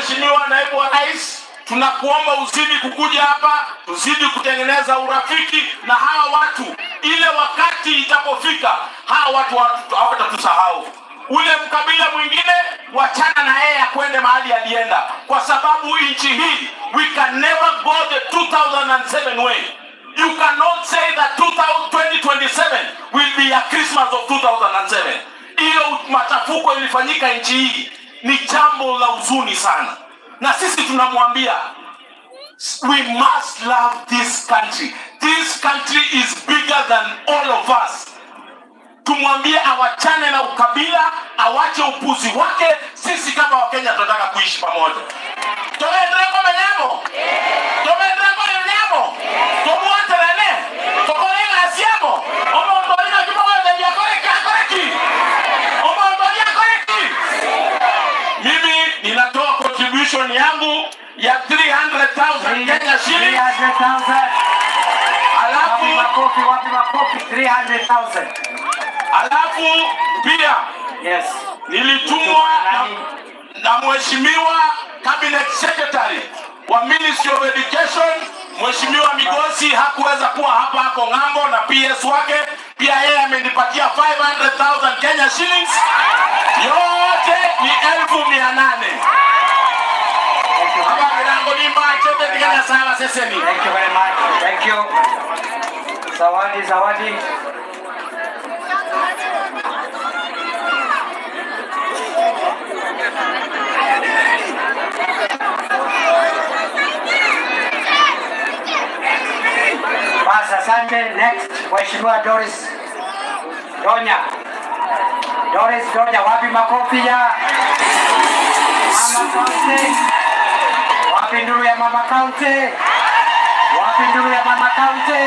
Mheshimiwa Naibu wa Rais, tunakuomba uzidi kukuja hapa, tuzidi kutengeneza urafiki na hawa watu. Ile wakati itapofika, hawa watu hawatatusahau. Ule mkabila mwingine wachana na yeye akwende mahali alienda, kwa sababu nchi hii we can never go the 2007 way. You cannot say that 2027 will be a Christmas of 2007. Hiyo machafuko ilifanyika nchi hii ni jambo la huzuni sana, na sisi tunamwambia we must love this country. This country is bigger than all of us. Tumwambie awachane na ukabila, awache upuzi wake. Sisi kama Wakenya tunataka kuishi pamoja. Toendreko menyamo. Toendreko menyamo. Tomuaterane. Tokolenga asiamo. Omo ndorina kibogo ndia koreki koreki. Omo ndoria koreki. Mimi ninatoa contribution yangu ya 300,000 Kenya shillings. 300,000. Alafu makofi, wapi makofi? 300,000. Alafu pia yes, nilitumwa na Mheshimiwa Cabinet Secretary wa Ministry of Education, Mheshimiwa Migosi hakuweza kuwa hapa, ako ng'ambo na PS wake. Pia yeye amenipatia 500,000 Kenya shillings. Yote ni 800,000. Hapa milango ni mbaya, Kenya sana seseni. Thank you very much. Thank you. Zawadi, zawadi. Bas, asante. Next, Mheshimiwa Doris Donya. Doris Donya, wapi makofi ya Mama County? Wapi nduru ya Mama County? Wapi nduru ya Mama County?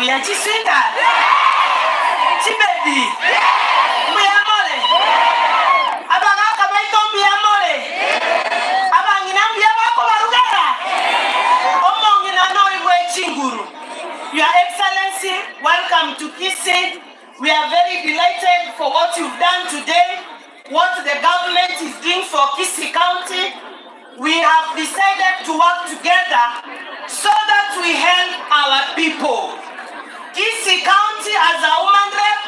Ya chisinda chibedi muyamole abagaka baito muyamole abangina muyabako barugera omongina no igwe chinguru. Your Excellency, welcome to Kisii. We are very delighted for what you've done today, what the government is doing for Kisii County. We have decided to work together so that we help our people. Kisii County, as a woman rep,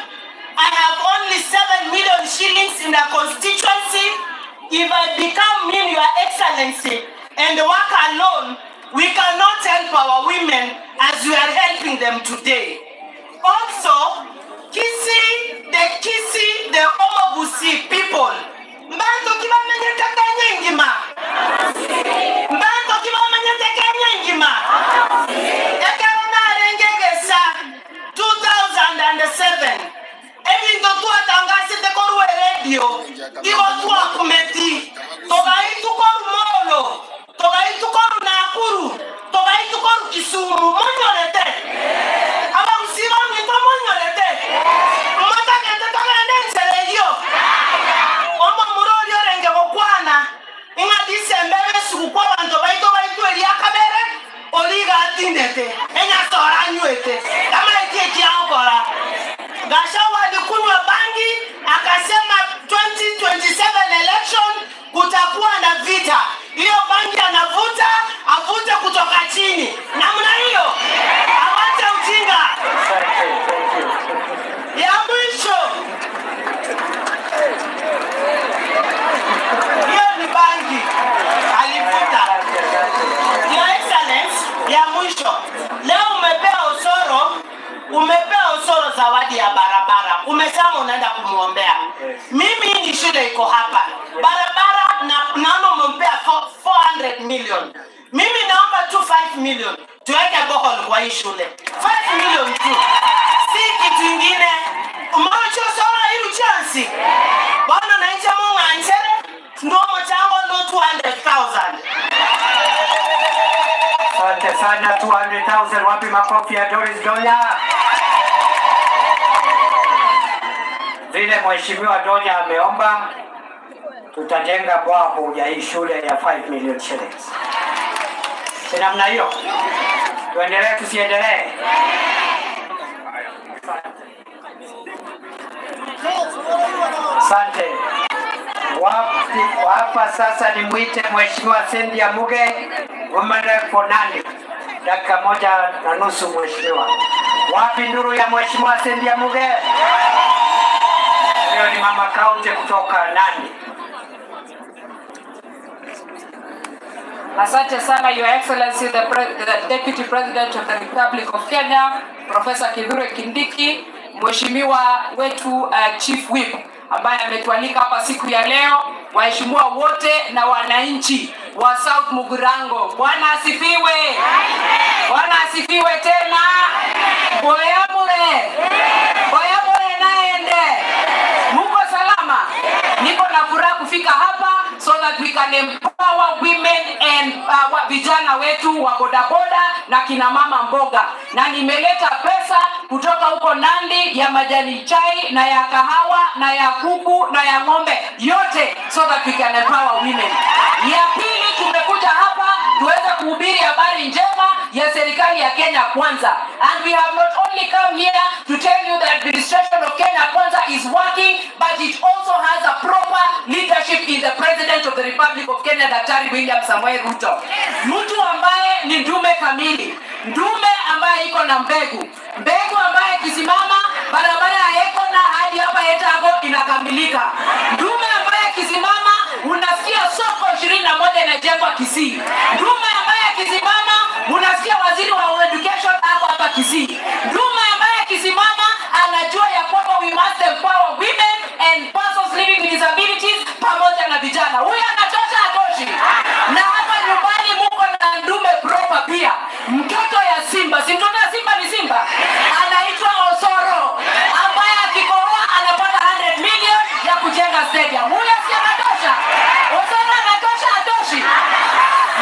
I have only 7 million shillings in the constituency. If I become mean, Your Excellency, and work alone, we cannot help our women as we are helping them today. Also, Kisii, the Kisii, the Omogusi people, Mbanto kibamenyete kenyengima. Mbanto kibamenyete kenyengima. Ekero narengegesa 2007. Ebinto twatangasite korwa radio. Igo twakumeti. Togaitu koru Molo. Togaitu koru Nakuru. Togaitu koru Kisumu. Monyorete. Abagusiba mwito monyorete. Motagete togende nseregio. Omo murori orenge gokwana. Inga Disemba besuku kwa bantu baito baito eliakabere. Oliga atindete. Enya sora nywete. Kama etie kiaokora. Gachagua alikunywa bangi akasema 2027 election kutakuwa na vita. Hiyo bangi anavuta, avute kutoka chini. Namna hiyo. Awache ujinga. Ya mwisho. Hiyo ni bangi alivuta. Your Excellency, ya mwisho. Leo umepea Osoro, umepea Osoro zawadi ya barabara. Umesema unaenda kumuombea. Mimi ni shida iko hapa. Barabara na naona umempea 400 million. Mimi naomba tu 5 million. Tuweke bohol kwa hii shule. 5 million tu. Si kitu kingine. Umacho Osoro hiyo chance. Bwana na nje Mungu anchere. Ndio mchango ndo 200,000. Asante sana, 200,000. Wapi makofi ya Doris Donya? Vile Mheshimiwa Donya ameomba, tutajenga bwawa ya hii shule ya 5 million shillings. Si namna hiyo? Tuendelee tusiendelee? Asante. Hapa sasa nimwite Mheshimiwa Cynthia Muge, Women Rep for Nandi. Dakika 1.5 mheshimiwa. Wapi nduru ya Mheshimiwa Cynthia Muge? Huyo ni mama kaunti kutoka Nandi. Asante sana, Your Excellency, the Deputy President of the Republic of Kenya, Professor Kithure Kindiki, Mheshimiwa wetu Chief Whip ambaye ametualika hapa siku ya leo, waheshimiwa wote na wananchi wa South Mugirango. Bwana asifiwe. Bwana asifiwe tena. Boyamure. Boyamure naende. Muko salama? Niko na furaha kufika hapa so that we can empower women and vijana wetu wa bodaboda na kina mama mboga. Na nimeleta pesa kutoka huko Nandi ya majani chai na ya kahawa na ya kuku na ya ng'ombe yote, so that we can empower women. Ya pili, tumekuja hapa tuweze kuhubiri habari njema ya serikali ya Kenya Kwanza. And we have not only come here to tell you the administration of Kenya Kwanza is working, but it also has a proper leadership in the President of the Republic of Kenya, Daktari William Samoei Ruto. Mtu ambaye ni ndume kamili, ndume ambaye iko na mbegu, mbegu ambaye ikisimama barabara ya Ekona hadi hapa Etago inakamilika. Ndume ambaye ikisimama unasikia soko 21 inajengwa Kisii. Ndume ambaye akisimama unasikia waziri wa education hapo hapa Kisii. Ndume ambaye akisimama anajua ya kwamba we must empower women and persons living with disabilities pamoja na vijana. Huyu anatosha atoshi? Na hapa nyumbani muko na ndume proper pia. Mtoto ya Simba, si mtoto ya Simba ni Simba, anaitwa Osoro, ambaye akikoroa anapata 100 million ya kujenga stadium. Huyu si anatosha? Osoro anatosha atoshi?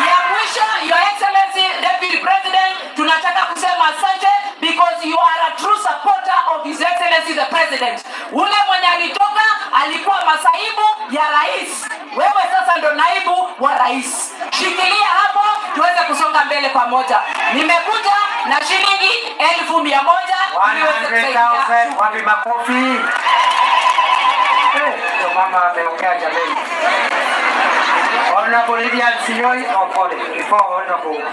Ya mwisho, Your Excellency Deputy President, tunataka kusema asante because you are a true supporter of His Excellency the President. Ule mwenye alitoka alikuwa masaibu ya rais. Wewe sasa ndo naibu wa rais. Shikilia hapo tuweze kusonga mbele pamoja. Nimekuja na shilingi 100,000. 100,000. Wapi makofi? Ndio mama ameongea jamani. Honorable Lydia Siyoi, oh, pole. Before Honorable.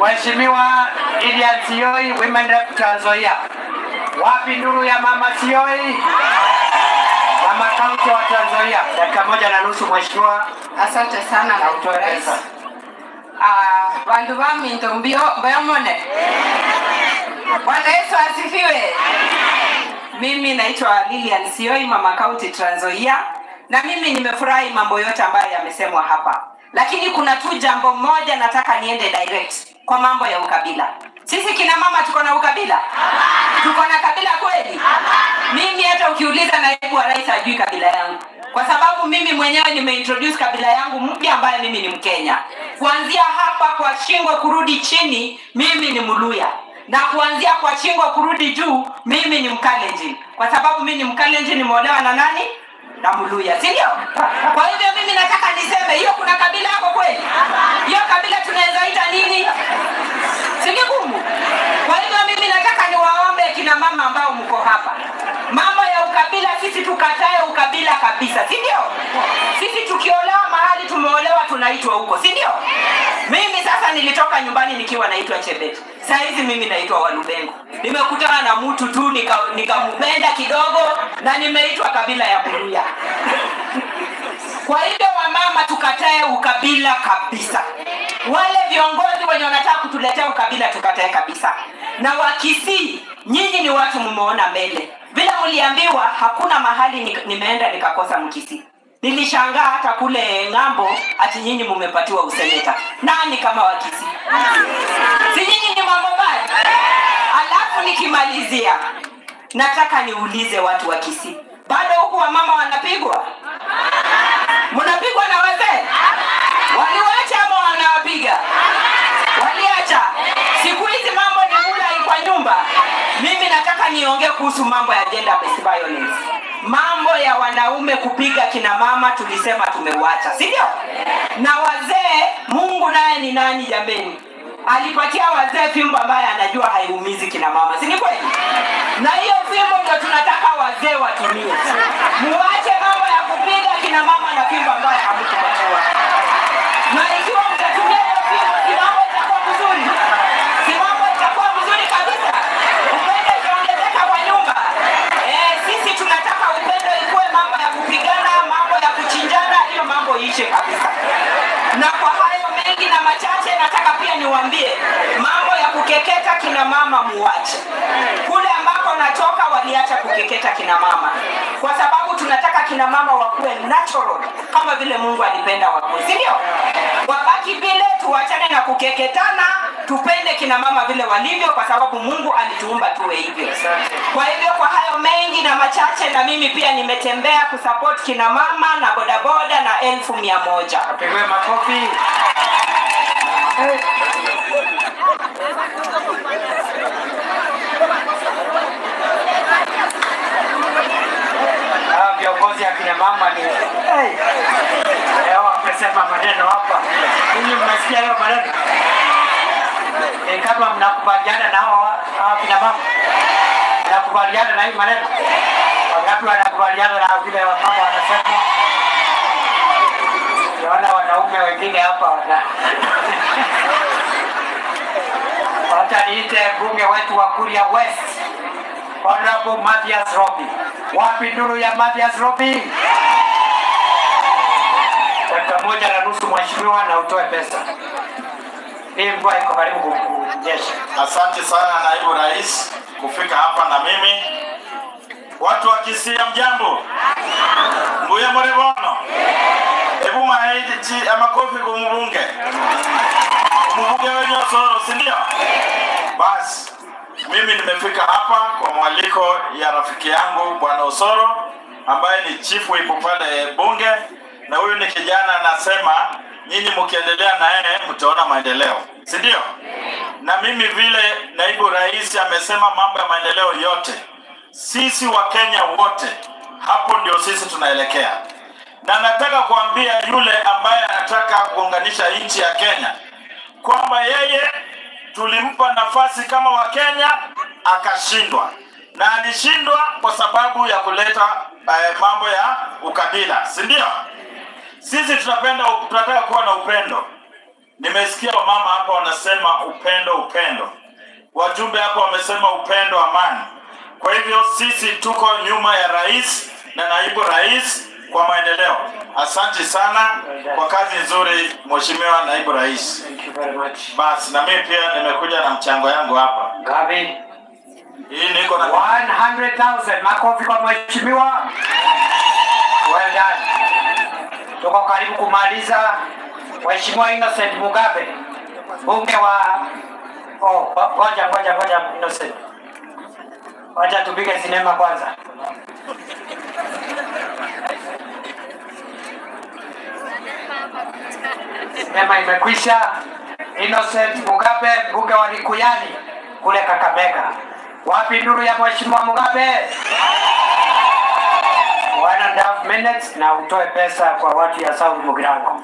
Mheshimiwa Lydia Siyoi, Women Rep Trans Nzoia. Wapi nuru ya mama Siyoi? Mama kaunti wa Trans Nzoia. Dakika 1.5 mheshimiwa. Asante sana na utoe pesa. Bandu baminto mbio bayomone. Bwana Yesu asifiwe. Mimi naitwa Lilian Siyoi, mama kaunti Trans Nzoia, na mimi nimefurahi mambo yote ambayo yamesemwa hapa. Lakini kuna tu jambo moja nataka niende direct kwa mambo ya ukabila. Sisi kina mama tuko na ukabila? Tuko na kabila kweli? Mimi hata ukiuliza naibu wa rais hajui kabila yangu. Kwa sababu mimi mwenyewe nimeintroduce kabila yangu mpya ambaye mimi ni Mkenya. Kuanzia hapa kwa shingo kurudi chini mimi ni Mluya. Na kuanzia kwa shingo kurudi juu mimi ni Mkalenjin. Kwa sababu mimi ni Mkalenjin, nimeolewa na nani? Na Mluya, si ndio? Kwa hivyo mimi nataka niseme hiyo kuna kabila yako kweli? Hiyo kabila tunaweza ita nini? Si ni gumu? Kwa hivyo mimi nataka niwaombe kina mama ambao mko hapa. Mambo ya ukabila sisi tukatae ukabila kabisa, si ndio? Sisi tukiolewa mahali tumeolewa tunaitwa huko, si ndio? Mimi sasa nilitoka nyumbani nikiwa naitwa Chebet. Saa hizi mimi naitwa Walubengo. Nimekutana na mtu tu nikampenda kidogo na nimeitwa kabila ya Mluya. Kwa hivyo wamama tukatae ukabila kabisa. Wale viongozi wenye wanataka kutuletea ukabila tukatae kabisa. Na Wakisii, nyinyi ni watu mmeona mbele. Vile mliambiwa hakuna mahali nimeenda nikakosa Mkisii. Nilishangaa hata kule ng'ambo ati nyinyi mmepatiwa useneta. Nani kama Wakisii? Si nyinyi ni mambo mbaya? Alafu nikimalizia, nataka niulize watu wa Kisii. Bado huku wamama wanapigwa? Mnapigwa na wazee? Waliwaacha ama wanawapiga? Waliacha. Siku hizi mambo ni mula kwa nyumba. Mimi nataka niongee kuhusu mambo ya gender based violence. Mambo ya wanaume kupiga kina mama tulisema tumeuacha, si ndio? Na wazee, Mungu naye ni nani jameni? Alipatia wazee fimbo ambaye anajua haiumizi kina mama, si ni kweli? Na hiyo fimbo ndio tunataka wazee watumie. Muache mambo ya kupiga kina mama na fimbo ambayo hamkupatiwa. Na ikiwa mtatumia hiyo fimbo, si mambo itakuwa mzuri? Si mambo itakuwa mzuri kabisa? Upendo itaongezeka kwa nyumba. Sisi tunataka upendo ikuwe, mambo ya kupigana, mambo ya kuchinjana, hiyo mambo iishe kabisa. Na kwa hayo mengi na machache, nataka pia niwaambie mambo ya kukeketa kina mama muache. Kule ambako natoka waliacha kukeketa kina mama, kwa sababu tunataka kina mama wakuwe natural kama vile Mungu alipenda wakuwe, si ndio? Wabaki vile, tuachane na kukeketana, tupende kina mama vile walivyo, kwa sababu Mungu alituumba tuwe hivyo. Kwa hivyo kwa hayo mengi na machache, na mimi pia nimetembea kusupport kina mama na bodaboda na 100,000. Apigwe makofi. Viongozi ya kina mama ni leo wamesema maneno hapa. Ninyi mmesikia hayo maneno? Kama mnakubaliana na hao kina mama, mnakubaliana na hii maneno? Wangapi wanakubaliana na vile wamama wanasema? Naona wanaume wengine hapa wana Wacha niite mbunge wetu wa Kuria West, Honorable Mathias Robi. Wapi nduru ya Mathias Robi? Dakika 1.5 mheshimiwa, na utoe pesa. Hii mvua iko karibu kunyesha. Asante sana naibu rais kufika hapa na mimi. Watu wa Kisii mjambo? Mbuye mrebono? Hebu maiji amakofi kwa mbunge. Mbunge wenye Osoro, si ndio? Basi mimi nimefika hapa kwa mwaliko ya rafiki yangu Bwana Osoro ambaye ni chief whip pale bunge, na huyu ni kijana anasema nyinyi mkiendelea na yeye mtaona maendeleo, si ndio? Na mimi vile naibu rais amesema mambo ya maendeleo yote, sisi wa Kenya wote hapo ndio sisi tunaelekea. Na nataka kuambia yule ambaye anataka kuunganisha nchi ya Kenya kwamba yeye tulimpa nafasi kama wa Kenya akashindwa. Na alishindwa kwa sababu ya kuleta mambo ya ukabila, si ndio? Sisi tunataka kuwa na upendo. Nimesikia wamama hapa wanasema upendo, upendo. Wajumbe hapa wamesema upendo, amani. Kwa hivyo sisi tuko nyuma ya rais na naibu rais kwa maendeleo. Asante sana kwa kazi nzuri Mheshimiwa Naibu Rais. Thank you very much. Basi na mimi pia nimekuja na mchango yangu hapa. Gabi. Hii niko na 100,000. Makofi kwa mheshimiwa. Well done. Tuko karibu kumaliza. Mheshimiwa Innocent Mugabe, bunge wa ngoja Innocent. Wacha tupige sinema kwanza. Sinema imekwisha. Innocent Mugabe, mbunge wa Likuyani kule Kakamega. Wapi nduru ya Mheshimiwa Mugabe? 1.5 minutes na utoe pesa kwa watu ya South Mugirango.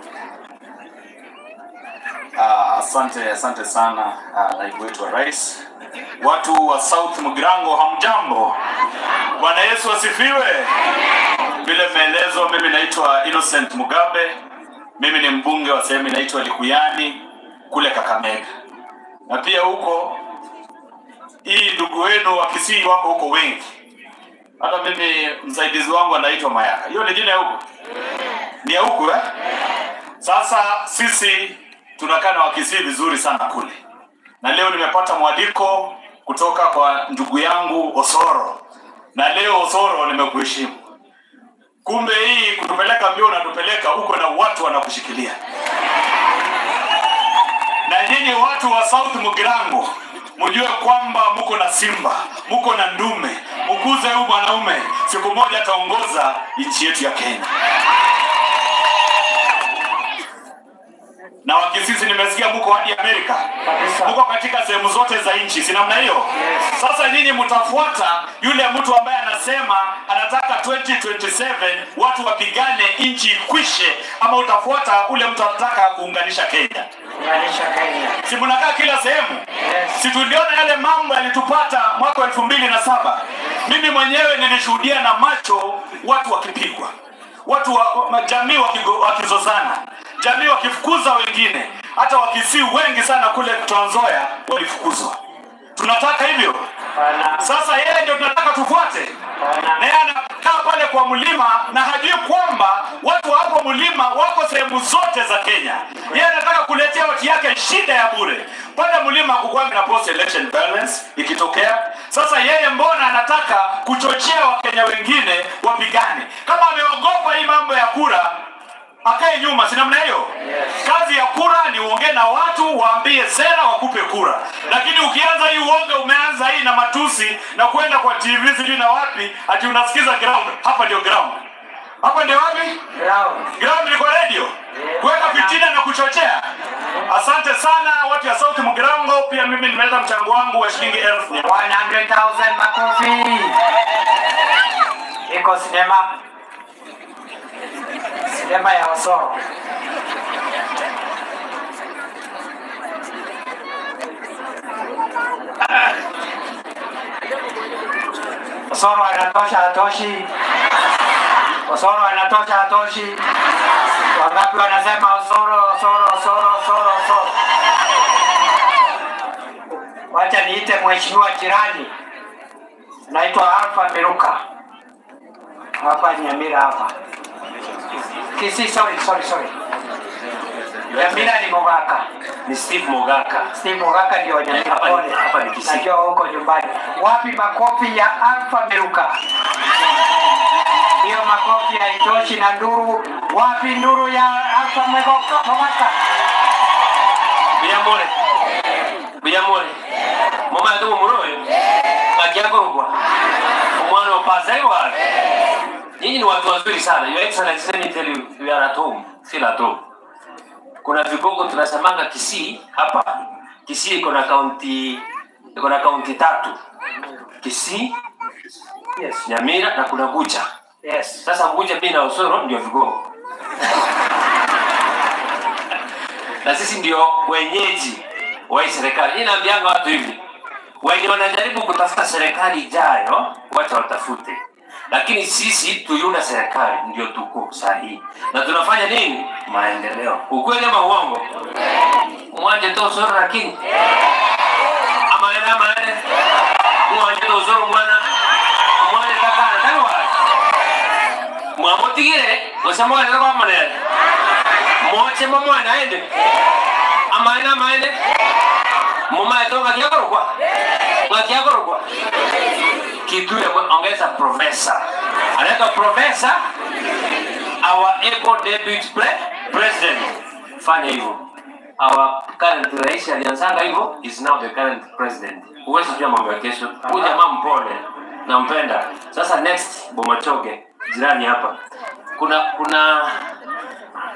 Asante sana naibu wetu wa rais. Watu wa South Mugirango hamjambo? Bwana Yesu asifiwe. Vile maelezo, mimi naitwa Innocent Mugabe. Mimi ni mbunge wa sehemu inaitwa Likuyani kule Kakamega. Na pia huko hii ndugu wenu wa Kisii wako huko wengi. Hata mimi msaidizi wangu anaitwa Mayaka. Hiyo ni jina ya huko? Ni ya huko eh? Sasa sisi tunakaa na Wakisii vizuri sana kule. Na leo nimepata mwaliko kutoka kwa ndugu yangu Osoro. Na leo Osoro nimekuheshimu. Kumbe hii kutupeleka mbio unatupeleka huko na watu wanakushikilia. Na nyinyi watu wa South Mugirango mjue kwamba mko na simba, mko na ndume. Mkuze huyu mwanaume, siku moja ataongoza nchi yetu ya Kenya. Na Wakisii nimesikia mko hadi Amerika. Mko katika sehemu zote za nchi, si namna hiyo? Yes. Sasa nyinyi mtafuata yule mtu ambaye anasema anataka 2027 watu wapigane nchi ikwishe, ama utafuata ule mtu anataka kuunganisha Kenya? Kuunganisha Kenya. Si mnakaa kila sehemu? Yes. Si tuliona yale mambo yalitupata mwaka 2007. Mimi mwenyewe nilishuhudia na macho watu wakipigwa, watu wa jamii wakizozana, jamii wakifukuza wengine. Hata Wakisii wengi sana kule Trans Nzoia walifukuzwa. Tunataka hivyo? Sasa yeye ndio tunataka tufuate. Na yeye anakaa pale kwa mlima na hajui kwamba watu hapo mlima wako sehemu zote za Kenya. Yeye anataka kuletea watu yake shida ya bure. Pale mlima kukuwa na post election violence ikitokea. Sasa yeye mbona anataka kuchochea Wakenya wengine wapigane? Kama ameogopa hii mambo ya kura, akae nyuma, si namna hiyo? Yes. Kazi ya kura ni uongee na watu, waambie sera, wakupe kura. Lakini ukianza hii uonge, umeanza hii na matusi na kwenda kwa TV sijui na wapi, ati unasikiza ground. Hapa ndio ground. Hapa ndio wapi? Ground. Ground ni kwa radio. Yeah. Kuweka fitina na kuchochea. Asante sana watu ya South Mugirango, pia mimi nimeleta mchango wangu wa shilingi 1,000. 100,000 makofi. Iko sinema. Sinema ya Osoro. Osoro anatosha, hatoshi. Osoro anatosha, hatoshi. Wangapi wanasema Osoro, Osoro, Osoro, Osoro, Osoro? Wacha niite mheshimiwa jirani. Naitwa Alpha Miruka. Hapa Nyamira hapa. Kisii, sorry. Nyamira ni Mogaka. Ni Steve Mogaka. Steve Mogaka ndio Nyamira. Hapa ni Kisii. Najua huko nyumbani. Wapi makofi ya Alpha Miruka? Hiyo makofi haitoshi na nduru. Wapi nduru ya Alpha Mogaka? Biyamore. Biyamore. Mama ndio muroyo. Akiako kwa. Mwana wa pasai wa. Nyinyi ni watu wazuri sana. Your Excellency, let me tell you, we are at home. Feel at home. Kuna vigogo tunasemanga Kisii hapa. Kisii iko na kaunti, iko na kaunti 3. Kisii, yes, Nyamira na kuna Gucha. Yes. Sasa Gucha pia na Osoro ndio vigogo. Na sisi ndio wenyeji wa hii serikali. Mimi naambianga watu hivi, wenye wanajaribu kutafuta serikali ijayo, wacha watafute. Lakini sisi tuliunda serikali ndio tuko sahihi. Na tunafanya nini? Maendeleo. Ukweli ama uongo? Mwanje to Osoro lakini. Ama ena ama ene. Mwanje to Osoro mwana. Mwanje takana tano wa. Mwamotigire, osema ndio kwa maneno. Mwache mama aende. Ama ena ama ene. Mama etoka kiakorokwa. Kiakorokwa. Kitu ya ongeza professor. Anaitwa professor, our able deputy president. Fanya hivyo. Our current rais alianzanga hivyo, is now the current president. Huwezi jua mambo ya kesho. Huyu jamaa mpole, nampenda. Sasa next Bomachoge, jirani hapa. Kuna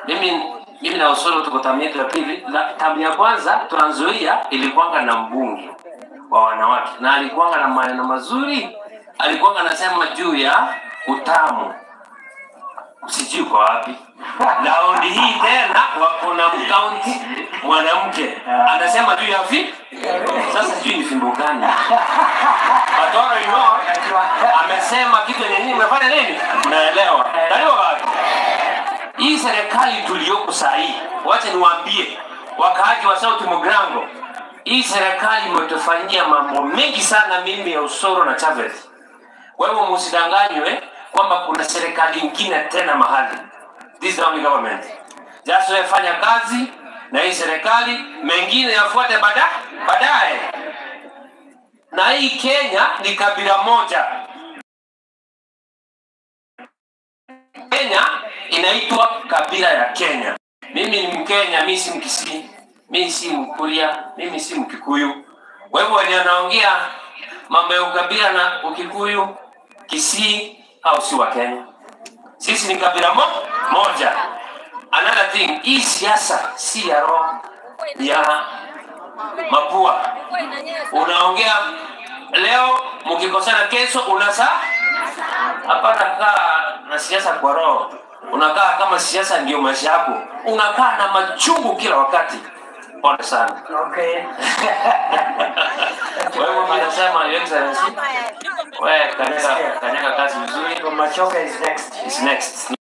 mimi na Osoro tuko tamu yetu ya pili. Tamu ya kwanza Trans Nzoia ilikuanga na mbunge wa wanawake, na alikuanga na maneno mazuri. Alikuwa anasema juu ya utamu. Sijui kwa wapi. Laundi hii tena wako na mkaunti mwanamke anasema juu ya vi. Sasa sijui ni fimbo gani. Batoro you know, amesema kitu yenye nini umefanya nini? Unaelewa. Ndio wapi? Hii serikali tuliyoko saa hii, wacha niwaambie wakaaji wa South Mugirango, hii serikali imetufanyia mambo mengi sana, mimi ya Osoro na Chavez. Kwa hivyo msidanganywe kwamba kuna serikali nyingine tena mahali. This is the only government. Just fanya kazi na hii serikali, mengine yafuate baadaye. Na hii Kenya ni kabila moja. Kenya inaitwa kabila ya Kenya. Mimi ni Mkenya, mimi si Mkisii, mimi si Mkuria, mimi si Mkikuyu. Kwa hivyo wenye wanaongea mambo ya ukabila na Ukikuyu, Kisii au si wa Kenya. Sisi ni kabila moja. Another thing, hii siasa si ya roho ya mapua. Unaongea leo, mkikosana kesho unasa. Hapana, kaa na siasa kwa roho. Unakaa kama siasa ndio maisha yako, unakaa na machungu kila wakati. Pole sana. Okay. Kwa hivyo mimi nasema, Your Excellency, wewe kanyaga, kanyaga kazi vizuri. Machoka is next. Is next.